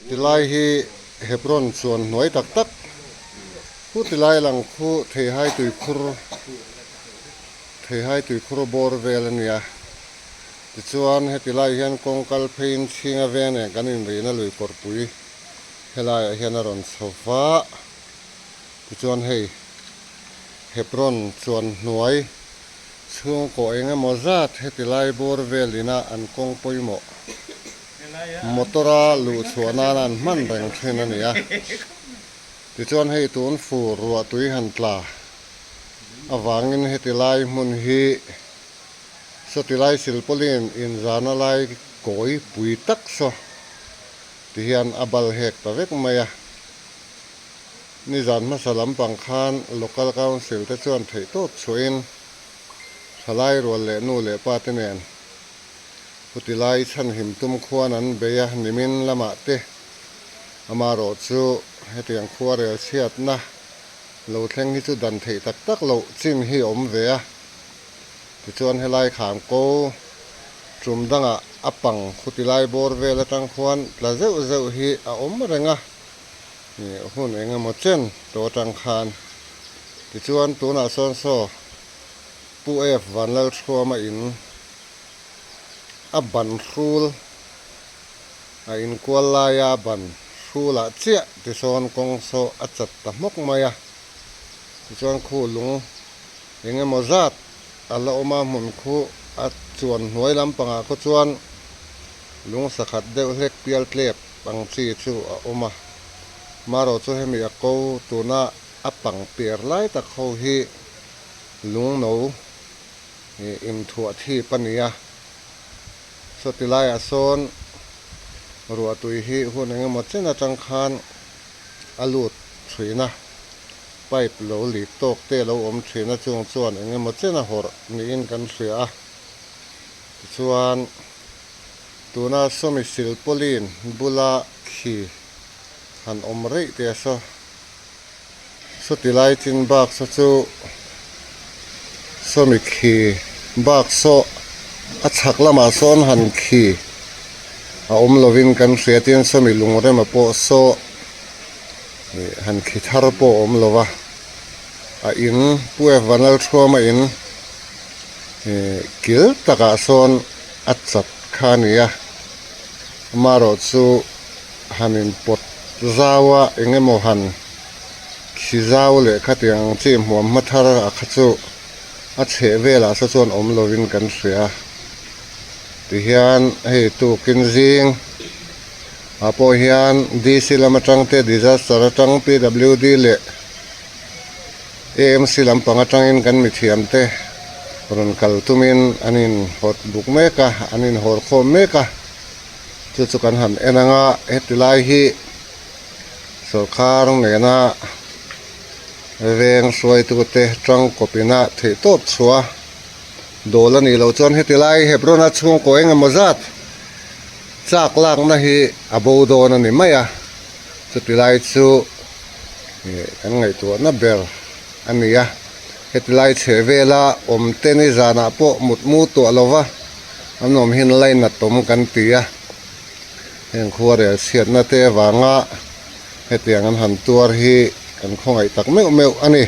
Tilai hi Hebron chuan hnuai tak tak khu tilai lang khu theihai tuikhur theihai tuikhur bawr vel a nia. Tichuan heti lai hian kawng kal pheiin chhinga veng nen kan inrihna lui kawrpui helaiah hian a rawn chho va. Tichuan hei Hebron chuan hnuai chhungkaw eng emaw zat heti lai bawr vel ina an kawng pawimawh motor a luh chhuah nana an hman reng thin a ni a. Tichuan hei tun fur ruah tui han tla avangin heti lai hmun hi sawti lai silpawlin inzana lai kawi pui tak saw ti hian a bal hek ta vek mai a. Nizan hmasa lampang khan Local Council te chuan theihtawp chhuahin thalai rual leh nu leh pa te nen Chuti lai chhanhim tum khuan an bei a, nimin lamah te amarawh chu hetiang khua rel chhiatna lo thleng hi chu dan theih tak tak loh chin hi a awm ve a. Tichuan helai kham ko tum dangah a pang khuti lai bawr vel atang khuan tla zeuh zeuh hi a awm reng a, hun eng emaw chen tawh atang khan. Tichuan tunah sawn saw Pu F Vanlalthuama in a ban hrul a inkual laia a ban hrulah chiah tisawn kawng saw a chat ta hmawk mai a, tichuan khu lung eng emaw zat a la awm a, hmun khu a chuan hnuai lampangah khaw chuan lung sakhat deuh hlek pial tlep ang chi chu a awm a, marawh chu hemi a ko tuna a pang per lai tak ho hi lung no Ih inthuah thip a ni a, sawti laiah sawn ruah tui hi hun eng emaw chen atang khan a lut thin a, pipe lo lik tawk te a lo awm thin a, chung chuan eng emaw chen a hawrh niin kan hria a, tichuan tuna sawmi silpauline bula khi han awm reih te a saw. Sawti lai chin bak saw chu sawmi khi bak saw a chhak lamah sawn han khi a awm lovin kan hria tin sawmi lungrema pawh saw ih han khi thar pawh a awm lo va a in Pu F Vanlalthuama in ih kil takah sawn a chat kha a ni a amaherawhchu. Han inpawt zau a, eng emaw han khi zau leh khatiang ang chi hmuam hma thar a kha chu a chheh velah saw chuan awm lovin kan hria. Tihian hei tukin zing ah pawh hian DC lam atang te disaster atang PWD leh AMC lampang atangin kan mithiam te rawn kal tumin an inhawt buk mek a, an inhawr khawm mek a. Chu chu kan han en anga heti lai hi sawrkar nena veng hruaitute tangkawp ina theih tawp chhuah dawl a nih loh chuan heti lai Hebron a chhungkaw eng emaw zat chak lakna hi a bo dawn a ni mai a, chuti lai chu ih kan ngaihtuahna ber a ni a, heti lai chheh vela awm te ni zanah pawh mutmu tuah lo va. An awm hian lainat awm kan ti a, heng khuarel chhiatna te avanga hetiang an han tuar hi kan khawngaih tak meuh meuh a ni.